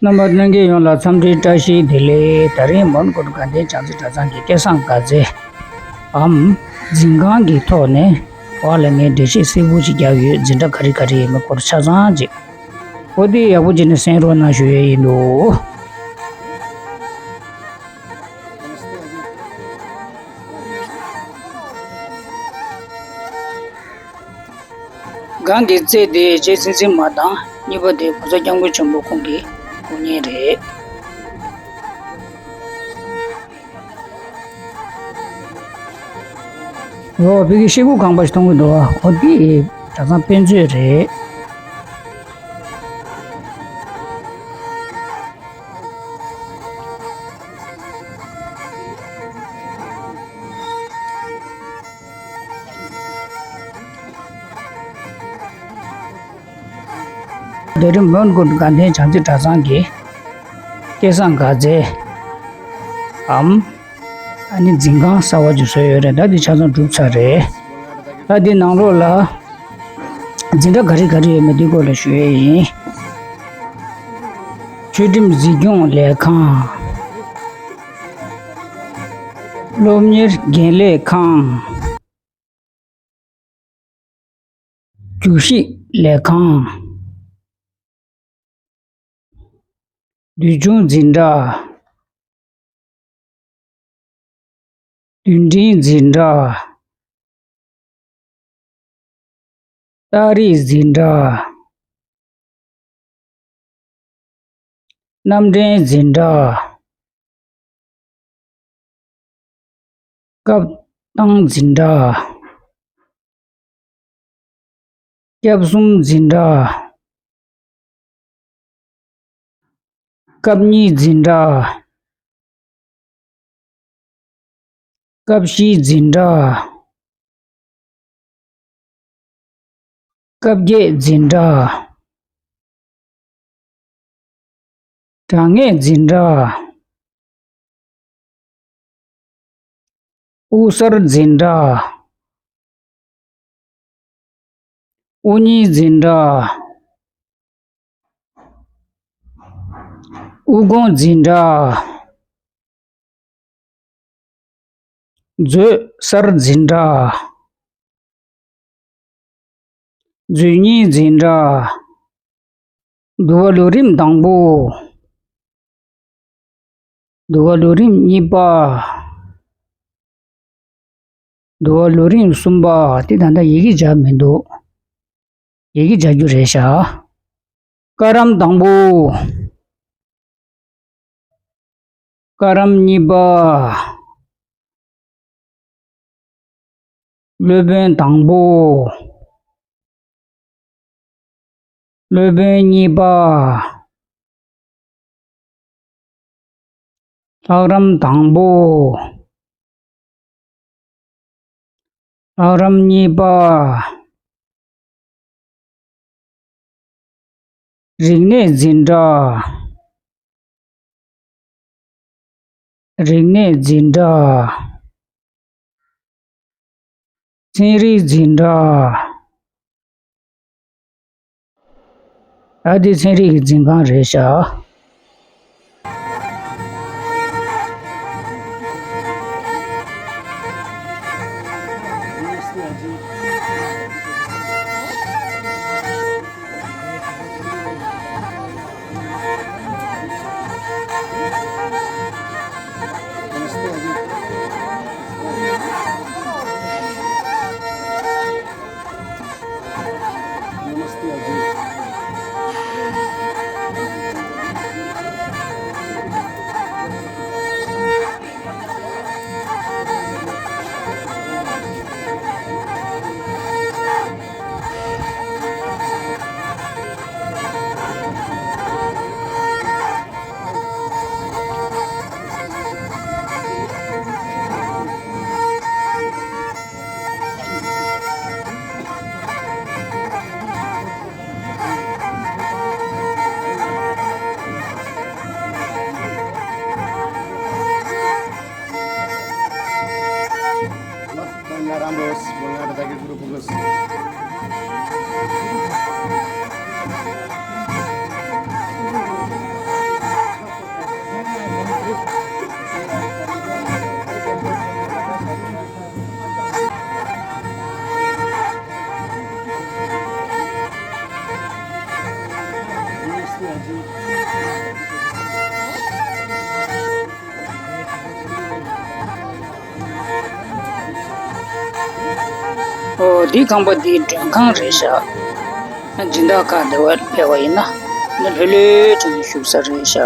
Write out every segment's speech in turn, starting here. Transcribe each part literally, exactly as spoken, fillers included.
རྣམ་པ་ལྷན་རྒྱས་ཡོངས་ལ་འཚམས་འདྲིའི་བཀྲ་ཤིས་བདེ་ལེགས། ད་རིང་མོན་གྷོ་དགའ་ལྡན་བྱང་རྩེ་གྲྭ་ཚང་གི་སྐལ་བཟང་དགའ་ཚལ་འམ་འཛིན་ཁང་གི་ཐོག་ནས་འོག་ལ་ངས་འགྲེལ་བཤད་གསལ་པོ་ཞིག་བརྒྱབ་ཡོད། འཛིན་གྲྭ་ག་རེ་ག་རེ་ཡོད་མེད་སྐོར་ཆ་ཚང་ཅིག་འོ་དེ་ཡག་པོ་བྱས་ནས་གསན་རོགས་གནང་ཞུ་ཡས་ཡིན་འདུག་སྒང་གི་རྩེ་དེ་རྗེ་བཙུན་སྲིད་མ་དང་། གཉིས་པ་དེ་བོད་ཟླ་སྐྱབས་མགོན་ཆེན་པོ་ཁོང་གི་སྐུ་བརྙན་རེད། འོ་བོད་ཀྱི་ཤེལ་སྒོ་ཁང་པ་ཞིག་མཐོང་གི་འདུག་འོ་དེ་གྲྭ་ཚང་དཔེ་མཛོད་རེད། འདི་རུ་མོན་གྷོ་དགའ་ལྡན་བྱང་རྩེ་གྲྭ་ཚང་གི་སྐལ་བཟང་དགའ་ཚལ་འམ། ཨ་ནི་འཛིན་ཁང་གསར་པ་ཅིག་བཟོས་ཡོད་རེད། ད་འདི་ཆ་ཚང་གྲུབ་ཚར་རེད། ད་འདི་ནང་ལོགས་ལ་འཛིན་གྲྭ་ག་རེ་ག་རེ་ཡོད་མེད་འདི་སྐོར་ལ་ཞུ་ཡས་ཡིན། ཆོས་ཁྲིམས་གཟིགས་སྐྱོང་ལས་ཁང་། སློབ་གཉེར་འགན་ལས་ཁང་། རྒྱུགས་གཞི་ལས་ཁང་། འདུལ་སྦྱོང་འཛིན་གྲྭ། འདུལ་འབྲིང་འཛིན་གྲྭ། རྟགས་རིས་འཛིན་གྲྭ། རྣམ་འདྲེན་འཛིན་གྲྭ། སྐབས་དང་འཛིན་གྲྭ། སྐྱབས་གསུམ་འཛིན་གྲྭ། སྐབས་གཉིས་འཛིན་གྲྭ། སྐབས་བཞི་འཛིན་གྲྭ། སྐབས་བརྒྱད་འཛིན་གྲྭ། དྲང་ངེས་འཛིན་གྲྭ། དབུ་གསར་འཛིན་གྲྭ། དབུ་བརྙེས་འཛིན་གྲྭ། དབུ་དགོན་འཛིན་གྲྭ། མཛོད་གསར་འཛིན་གྲྭ། མཛོད་གཉིས་འཛིན་གྲྭ། འདུལ་བ་ལོ་རིམ་དང་པོ། འདུལ་བ་ལོ་རིམ་གཉིས་པ། འདུལ་བ་ལོ་རིམ་གསུམ་པ། དེ་ད་ལྟ་ཡི་གེ་སྦྱར་མི་འདུག་ཡི་གེ་སྦྱར་རྒྱུ་རེད་ཤག་བཀའ་རམས་དང་པོ། བཀའ་རམས་གཉིས་པ། སློབ་དཔོན་དང་པོ། སློབ་དཔོན་གཉིས་པ། ལྷ་རམས་དང་པོ། ལྷ་རམས་གཉིས་པ། རིག་གནས་འཛིན་གྲྭ། རིག་གནས་འཛིན་གྲྭ། ཚན་རིག་འཛིན་གྲྭ། ཨ་དེ་ཚན་རིག་གི་འཛིན་ཁང་རེད་ཤག་ཨོ། འདི་ཁང་པ་འདི་མགྲོན་ཁང་རེད་ཤག་སྦྱིན་བདག་ཁག་འདི་བར་ཕེབས་པ་ཡིན་ན། ནི་ལྷོད་ལྷོད་བྱས་ནས་བཞུགས་ས་རེད་ཤག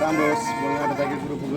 Ambos, buenas tardes, grupo.